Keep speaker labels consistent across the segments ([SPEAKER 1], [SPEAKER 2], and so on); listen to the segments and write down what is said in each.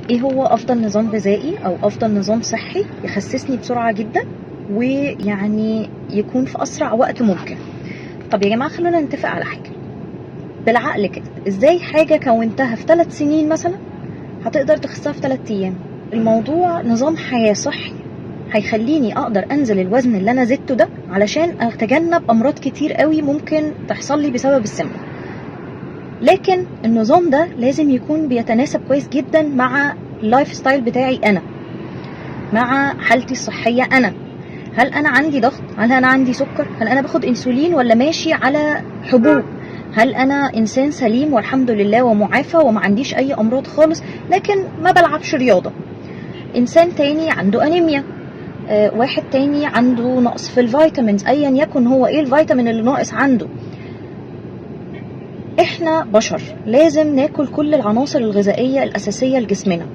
[SPEAKER 1] ايه هو افضل نظام غذائي او افضل نظام صحي يخسسني بسرعة جدا ويعني يكون في اسرع وقت ممكن؟ طب يا جماعة خلونا نتفق على حاجة بالعقل كده. ازاي حاجة كونتها في 3 سنين مثلا هتقدر تخسها في 3 ايام؟ الموضوع نظام حياة صحي هيخليني اقدر انزل الوزن اللي انا زدته ده علشان اتجنب امراض كتير قوي ممكن تحصل لي بسبب السمنة. لكن النظام ده لازم يكون بيتناسب كويس جدا مع ال lifestyle بتاعي انا، مع حالتي الصحية انا. هل انا عندي ضغط؟ هل انا عندي سكر؟ هل انا باخد انسولين ولا ماشي على حبوب؟ هل انا انسان سليم والحمد لله ومعافى وما عنديش اي امراض خالص لكن ما بلعبش رياضة؟ انسان تاني عنده انيميا، واحد تاني عنده نقص في ال vitamins، ايا يكن هو ايه الفيتامين اللي ناقص عنده. احنا بشر لازم ناكل كل العناصر الغذائية الاساسية لجسمنا،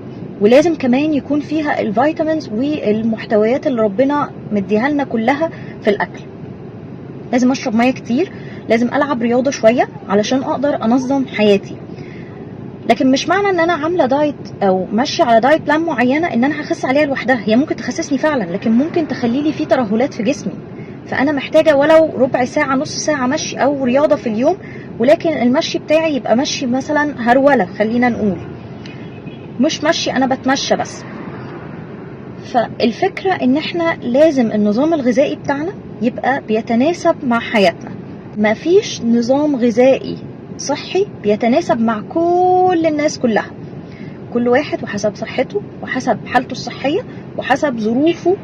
[SPEAKER 1] ولازم كمان يكون فيها ال vitamins والمحتويات اللي ربنا مديها لنا كلها في الاكل. لازم اشرب مية كتير، لازم العب رياضة شوية علشان اقدر انظم حياتي. لكن مش معنى ان انا عامله diet او ماشية على diet plan معينة ان انا هخس عليها لوحدها. هي ممكن تخسسني فعلا، لكن ممكن تخلي لي في ترهلات في جسمي. فانا محتاجه ولو ربع ساعة نص ساعة مشي او رياضة في اليوم، ولكن المشي بتاعي يبقى مشي مثلا هرولة، خلينا نقول مش مشي انا بتمشى بس. فالفكرة ان احنا لازم النظام الغذائي بتاعنا يبقى بيتناسب مع حياتنا. مفيش نظام غذائي صحي بيتناسب مع كل الناس كلها، كل واحد وحسب صحته وحسب حالته الصحية وحسب ظروفه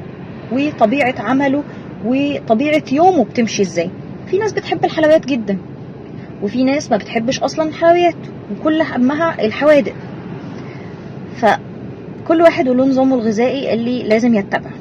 [SPEAKER 1] وطبيعة عمله وطبيعة يومه بتمشي ازاي. في ناس بتحب الحلويات جدا، وفي ناس ما بتحبش اصلا الحلويات وكل همها الحوادق. فكل واحد وله نظامه الغذائي اللي لازم يتبعه.